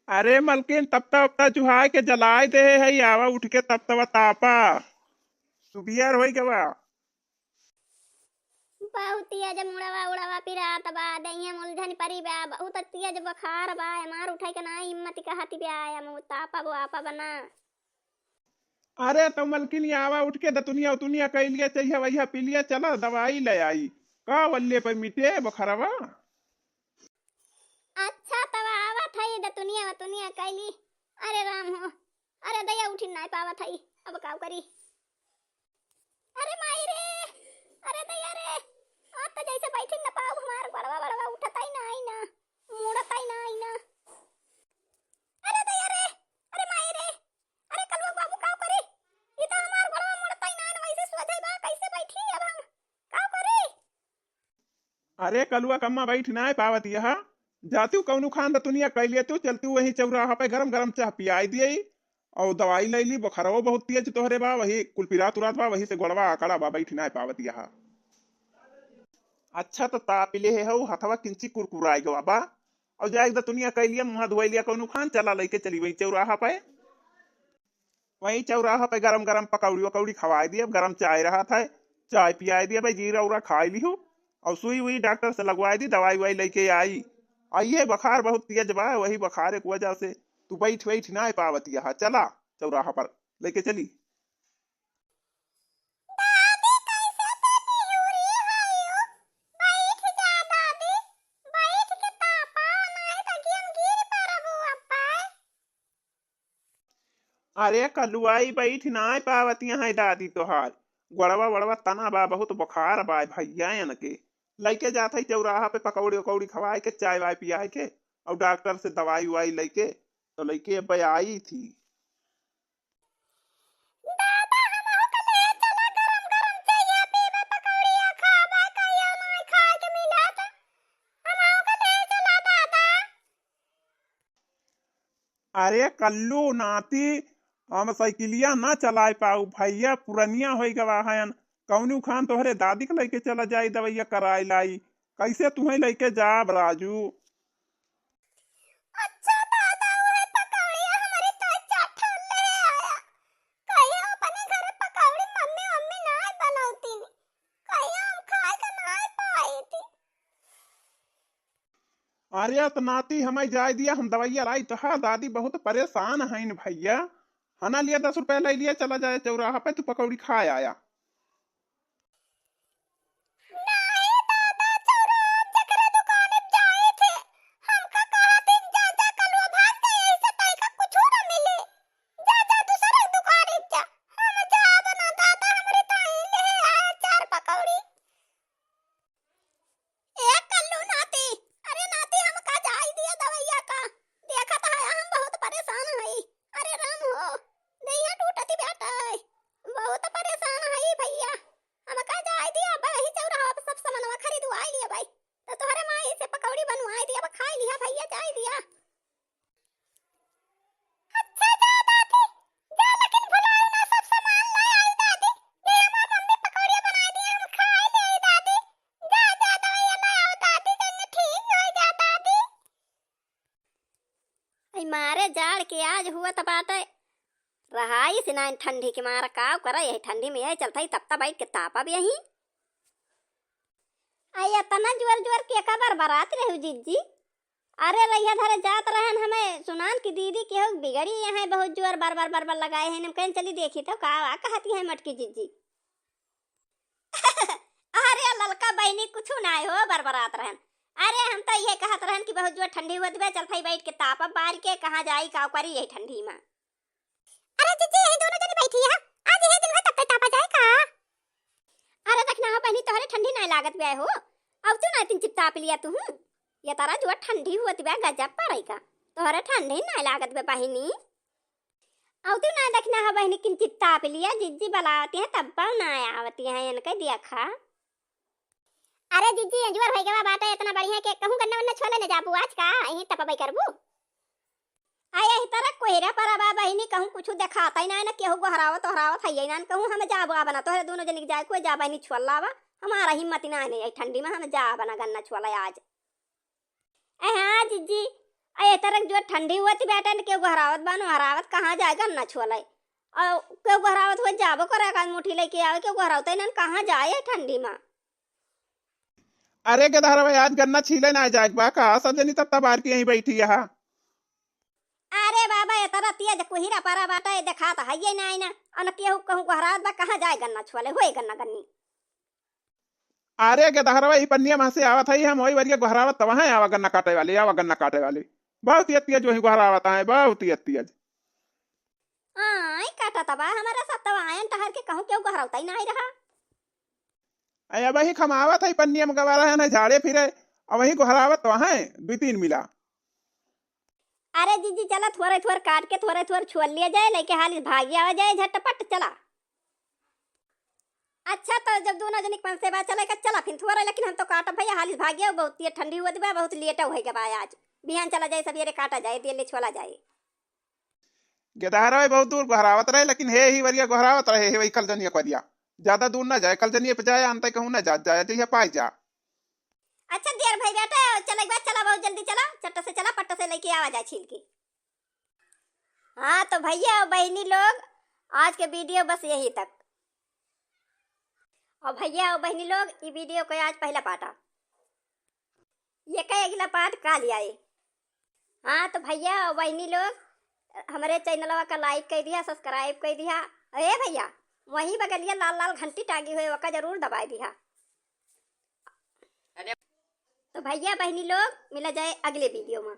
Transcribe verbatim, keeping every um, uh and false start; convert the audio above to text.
अरे मलकिन, तपता उपता चुहाय के जलाय देहे है, आवा उठ के तपतवा तापा, सुबियर होई गवा। बहुत तेज मुड़वा उड़वा पिरात बा, देहिया में उलझन परी बा, बहुत तेज बुखार बा, हमार उठे के ना हिम्मत कहत बा, हम तापब वापब ना। अरे तो मलकिन, आवा उठ के दतुनिया उतुनिया कइ लिया, चाहिए वही पी लिया, चला दवाई ले आई, का वल्ले पे मिटे बुखारवा। अच्छा, तब आवत है दतुनिया वतुनिया कइ ली। अरे राम हो, अरे दया उठी नाय पावत है, अब काउ करी। अरे माई रे, अरे दया रे, अब तो जैसे बैठी न पाऊ, हमार बड़वा बड़वा उठत ही ना, आई ना, मुड़त ही ना, आई ना। अरे दया रे, अरे माई रे, अरे कलुआ बाबू काउ करी, ये तो हमार बड़वा मुड़त ही ना, वैसे सोझे बा, कैसे बैठी अब हम, काउ करी? अरे कलुआ कम्मा बैठ नाय पावत यह, जातू कौनो खान दतुनिया कइ लेतू, चलतू वही चौराहा पे गरम गरम चाह पियाई दिए और दवाई ले ली, बुखारवा बहुत तेज तोहरे बा, वही कुल पिरात उरात बा, वही से गोड़वा आकड़ा बा, बैठ नाय पावत यह। अच्छा तो ताप ले है हो, हथवा किंची कुरकुराई गवा बा, और जाए दतुनिया कइ लिया, मुँह धोई लिया कौनो खान, चला लेके चली वही चौराहा पे। वहीं चौराहा पे गरम गरम पकौड़ी वकौड़ी खवाई दिए, गरम चाय रहत है, चाय पियाई दिए भाई, जीरा उरा खाई लिहू और सुई उई डॉक्टर से लगवाई दी, दवाई उवाई लेके आई। आ ये बुखार बहुत तेज बा, वही बुखार के वजह से तू बैठ बैठ ना पावत यहाँ, चला चौराहा पर लेके चली। दादी, कैसे तो निहुरी हइयो? बैठ जा दादी, बैठ के तापा, नाहीं तो कि हम गिर पड़बू अब्बा। अरे कलुआई, बैठ नाय पावत यहाँ दादी तोहार, गोड़वा वड़वा तना बा, बहुत बुखार बा भैया। इनके लइके जात है चौराहा पे पकौड़ी उकौड़ी खवाए के, चाय वाय पियाए के, और डॉक्टर से दवाई उवाई लइके तो लइके अब आई थी। दादा, हमहू के ले चला, गरम गरम चाय पीबे, पकौड़िया खाबे, कहियो नाय खाए के मिलत। हमहू के ले चला दादा। अरे कल्लू नाती, हम साइकिलिया ना चलाए पाऊ भैया, पुरनिया होई गवा हयन। कौनू खान तोहरे दादी के लइके चला जाई, दवैया कराए लाई। कैसे तुहें लइके जाब राजू? अच्छा दादा, उहे पकौड़िया हमरी तो चाठल ले आया। कहियो अपने घरे पकौड़ी मम्मी, मम्मी नाय बनौती। कहियो हम खाए के नाय पाई थी। अरे त नाती, हमें जाए दिया, हम दवैया लाई तो। हाँ दादी, बहुत परेशान हईन भैया। हना लिया, दस रुपया ले लिया, चला जाए चौराहा पे, तू पकौड़ी खाए आया। नाहीं दादा, चौराहा जकरे दुकाने पे जाए थे, हमका कहा दिन जा, जा कलुआ भाग गए, ऐसे ताई का कुछ ना मिले। जा, जा दूसरे दुकाने पे जा, हम जाब ना दादा, हमरे ताई ले आए चार पकौड़ी। ए कल्लू नाती, अरे नाती, हमका जाई दिया दवैया का, देखत है हम बहुत परेशान हई। अरे राम हो, देहिया टूटती बाटे, बहुत परेशान हई भैया, हमका जाई दिया, अब यही चौराहा पे सब सामानवा खरीदवाई लिया भाई, तो तोहरे माई से पकौड़ी बनवाई दिया, अब खाई लिया भैया, जाई दिया। अच्छा जा दादी, जा लेकिन भुलाऊ ना, सब सामान ले आई दादी। ये हमार मम्मी पकौड़िया बनाई दिए, हम खाए ले आई दादी। जा, जा दवाइया ले आओ दादी, जल्दी ठीक हो जा दादी। आई मारे जाड़ के आज हुआ त बाटे रहाई से ना, ठंडी के मारा काव करे, यही ठंडी में यही चलता ही तपता बैठ के तापब यही। आई इतना जोर जोर के का बरबरात रहू जिज्जी? अरे रहिया धरे जात रहन, हमें सुनान की दीदी केहू बिगड़ी यहाँ बहुत जोर बर बर बर बर लगाए हैं। हम कहन चली देखी तो का वा कहती है मटकी जिज्जी। अरे ललका बहिनी कुछु नाय हो बरबरात रहन। अरे हम तो ये कहत रहन कि बहुत जोर ठंडी होत बे, चल भाई बैठ के तापब बार के, कहाँ जाई का करी यही ठंडी में। अरे जिज्जी, यही दोनों जनी बैठी है, आज यही दिन भर तब तक तापा जाए का? अरे देखना हो बहिनी, तोहरे ठंडी नहीं लागत बे हो, अब तू ना तीन चिप ताप लिया तू। ये तारा जो ठंडी होत बे गजब पड़े का, तोहरे ठंडी नहीं लागत बे बहिनी। अब तू ना देखना हो बहिनी, किन चिप ताप लिया, जिज्जी बुलावती हैं तब ना आवती हैं इनके देखा। अरे जिज्जी, अंजुअर होई गवा बाटे इतना बढ़िया के कहूँ गन्ना वन्ना छोले न जाबू आज का, यहीं तपबई करबू। आ यही तरह कोहरा परा बा बहिनी, कहूँ कुछ देखाता ही ना, ना केहू गोहरावत ओहरावत है ना, कहूँ हम जाबो आबना, तोहरे दोनों जनी के जाए कोई जा बहिनी छोला बा, हमारा हिम्मत ना है नहीं ठंडी में हम जा आबना गन्ना छोला आज। ए हाँ जिज्जी, अरे, ए तरह जो ठंडी होती बेटा, न केहू गोहरावत बा, न हरावत, कहाँ जाए गन्ना छोले? और केहू गोहरावत हो, जाबो करे, एक आध मुट्ठी लेके आवे, केहू गोहरावत ही ना, कहाँ जाए ठंडी मा? अरे गेदहरवा, आज गन्ना छीले ना जाए बा का? सब जनी तब तबार की यहीं बैठी है। अरे बाबा, ए तरह तेज कुहिरा परा बाटे, देखात है ये ना, ना, अन केहू कहूँ गोहरावत बा, कहाँ जाए गन्ना छोले, होए गन्ना गन्नी। अरे गेदहरवा, ई पन्निया मा से आवत है, हम वही वरिया गोहरावत तब हैं, आवा गन्ना काटे वाले, आवा गन्ना काटे वाले। बहुत ही तेज वही गोहरावत है, बहुत ही तेज। आई काटा तबा हमारा सब तब आयन टहर के कहूँ केहू गोहरावत ही ना रहा। अरे वही खमावत है, पन्निया मा गवारा है ना, झाड़े फिरे, और वही गोहरावत तो हैं, दो तीन मिला। अरे जीजी, चला थोरे थोर काट के थोरे थोर छोल लिया जाए, लेके हाली भागी आवा जाए झटपट, चला। अच्छा, तो जब दोनों जनी के मन से बा चले का, चला फिर थोरे, लेकिन हम तो काटब भैया, हाली भागी आवा, बहुत ये ठंडी हुआ बा, बहुत लेट हो गया बा आज, बिहान चला जाए, सवेरे काटा जाए, दिए ले छोला जाए। गेदहरवा बहुत दूर गोहरावत रहे, लेकिन हे ही वरिया गोहरावत रहे, हे वही कलजनिया करिया, ज्यादा दूर ना जाए, कलजनिया पे जाए, अंत कहूँ ना जात जाए, जइया पाई जा। अच्छा देर भई बेटा, चले बा, चला बहुत जल्दी चला, चट्ट से चला, पट्ट से लेके आवा जाए छील के। हाँ तो भैया और बहिनी लोग, आज के वीडियो बस यहीं तक। और भैया और बहिनी लोग, ई वीडियो के आज पहला पार्ट आ, ये का अगला पार्ट काल आई। हाँ तो भैया और बहिनी लोग, हमरे चैनलवा का लाइक कर दिया, सब्सक्राइब कर दिया। अरे भैया, वहीं बगलिया लाल लाल घंटी टांगी हुई, ओका जरूर दबाए दिया। अरे तो भैया बहिनी लोग, मिला जाए अगले वीडियो मा।